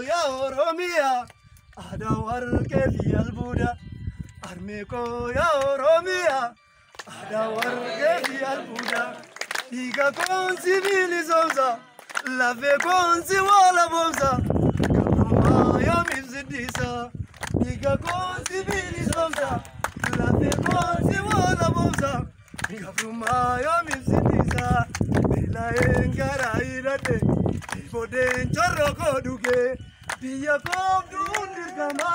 yaa Oromiyaa aadaa warqee fi albuuda. Harmee koo yaa Oromiyaa aadaa warqee fi albuuda. Dhiiga koon sibiilisoomsa lafee koon si waalaboomsa. Gabrummaa yoomiif siddisa. Dhiiga koon sibiilisoomsa lafee koon si waalaboomsa. Gabrummaa yoomiif siddisa. Beela'een garaa hidhadhe boodeen chorro koo dhuge. Biyya koof du'uun dirqama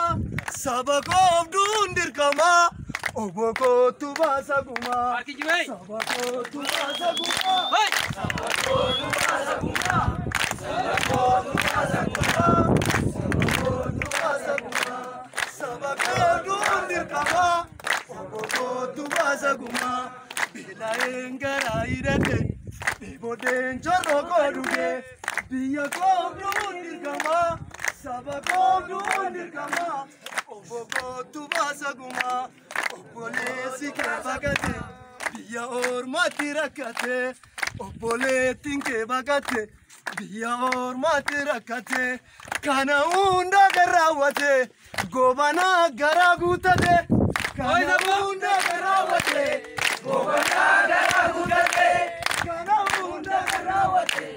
saba koof du'uun dirqama. Obbo kootu baasa gumaa. Saba kootu baasa gumaa. Saba kootu baasa gumaa. Saba kootu baasa gumaa. Saba kootu baasa gumaa. Saba koof du'uun dirqama. Obbo kootu baasa gumaa. Beela'een garaa hidhadhe boodeen chorro koo dhuge. Biyya koof du'uun dirqama. Saba koof du'uun dirqama. Obbo kootu baasa gumaa. Obboleessi kee baqate biyya ormaatti rakkate. Obboleettiin kee baqate biyya ormaatti rakkate. Kana hunda kan raawwate gobanaa garaa guutate. Kana hunda kan raawwate gobanaa garaa guutate. Kana hunda kan raawwate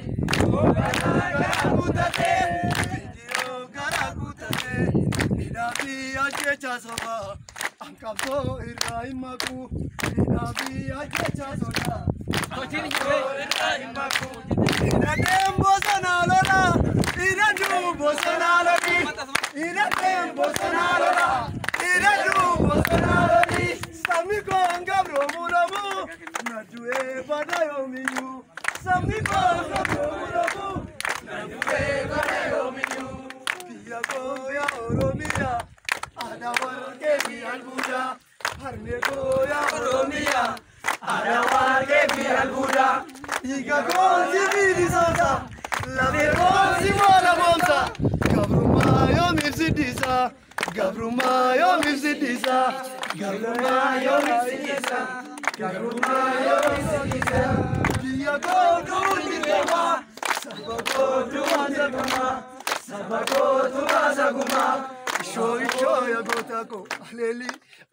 gobanaa garaa guutate. Viidiyoo garaa guutate hidhaa fi ajjeechaa sobaa. Anqabsoo irraa hin maqu hidhaa fi ajjeechaa sodaa. Anqabsoo irraa hin maqu. Hidhadheen bosonaa lola hidhadhuu bosonaa loli. Hidhadheen bosonaa lola hidhadhuu bosonaa loli. Sabni koo gabroomu lobu na du'ee bada yoomiyyuu. Sabni koo gabroomu lobu na du'ee bada yoomiyyuu. Biyya koo yaa Oromiyaa. Aadaa warqee fi albuuda. Harmee koo yaa Oromiyaa. Aadaa warqee fi albuuda. Dhiiga koon sibiilisoomsa. Lafee koon si waalaboomsa. Gabrummaa yoomiif siddisa. Gabrummaa yoomiif siddisa. Gabrummaa yoomiif siddisa. Gabrummaa yoomiif siddisa. Biyya koo du'uun dirqama. Saba koo du'uun dirqama. Saba kootu baasa gumaa. Ishoo ishoo yaa goota koo aleeli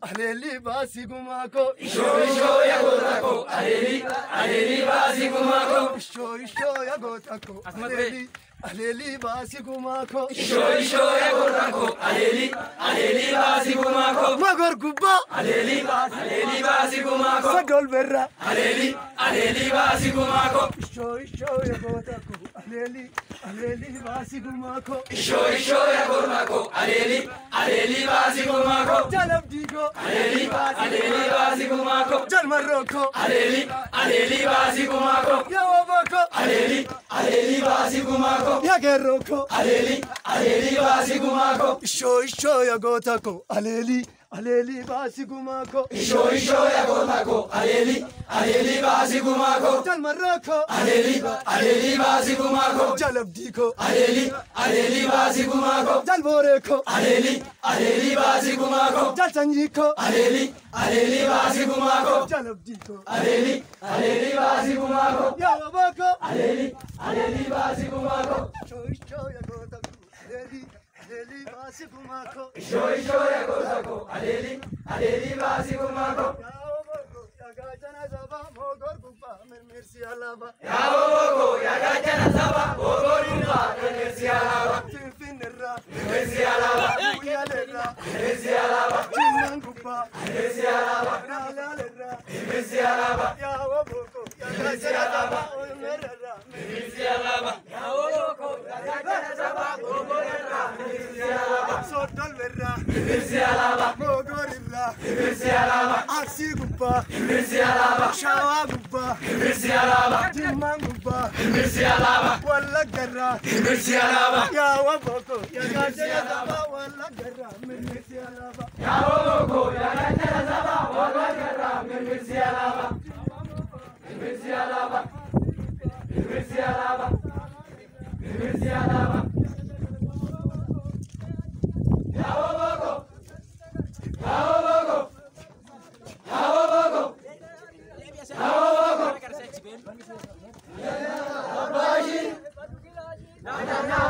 aleeli baasii gumaa koo. Ishoo ishoo yaa goota koo aleeli aleeli baasii gumaa koo. Ishoo ishoo yaa goota koo aleeli aleeli baasii gumaa koo. Ishoo ishoo yaa goota koo aleeli aleeli baasii gumaa koo. Magor gubbaa. Aleeli aleeli baasii gumaa koo. Sadol berra. Aleeli aleeli baasii gumaa koo. Ishoo ishoo yaa goota koo aleeli aleeli baasii gumaa koo. Ishoo ishoo yaa goota koo aleeli aleeli baasii gumaa koo. Jalabdii koo. Aleeli aleeli baasii gumaa koo. Jalmarroo koo. Aleeli aleeli baasii gumaa koo. Yaa waboo koo. Aleeli aleeli baasii gumaa koo. Yaa geerroo koo. Aleeli aleeli baasii gumaa koo. Ishoo ishoo yaa goota koo aleeli aleeli baasii gumaa koo. Ishoo ishoo yaa goota koo aleeli aleeli baasii gumaa koo. Jalmarroo koo. Aleeli aleeli baasii gumaa koo. Jalabdii koo. Aleeli aleeli baasii gumaa koo. Jalbooree koo. Aleeli aleeli baasii gumaa koo. Jalsanyii koo. Aleeli aleeli baasii gumaa koo. Jalabdii koo. Aleeli aleeli baasii gumaa koo. Yaa waboo koo. Aleeli aleeli baasii gumaa koo. Ishoo ishoo yaa goota koo aleeli aleeli baasii gumaa koo. Ishoo ishoo yaa goota koo aleeli aleeli baasii gumaa koo. Yaa waboo koo yaa gaachana saba moogor gubbaa mirmirsi alaabaa. Yaa waboo koo yaa gaachana saba moogor gubbaa mirmirsi alaabaa. Finfinneerraa. Mirmirsi alaabaa. Guyyaaleerraa. Mirmirsi alaabaa. Jimmaan gubbaa. Mirmirsi alaabaa. Daalaaleerraa. Mirmirsi alaabaa. Yaa waboo koo yaa gaachana saba mirmirraa. Mirmirsi alaabaa. Yaa waboo koo yaa gaachana saba moogor irraa. Mirmirsi alaabaa. Soddolberraa. Mirmirsi alaabaa. Moogor irraa. Mirmirsi alaabaa. Arsii gubbaa. Mirmirsi alaabaa. Shawaa gubbaa. Mirmirsi alaabaa. Jimmaan gubbaa. Mirmirsi alaabaa. Wallaggarraa. Mirmirsi alaabaa. Yaa waboo koo yaa gaachana saba wallaggarraa mirmirsi alaabaa. Yaa waboo koo yaa gaachana saba wallaggarraa mirmirsi alaabaa. Mirmirsi alaabaa. Mirmirsi alaabaa. Mirmirsi alaabaa. Yaa waboo koo. Yaa waboo koo. Yaa waboo koo. Yaa waboo koo. Abbaashi. Na na na.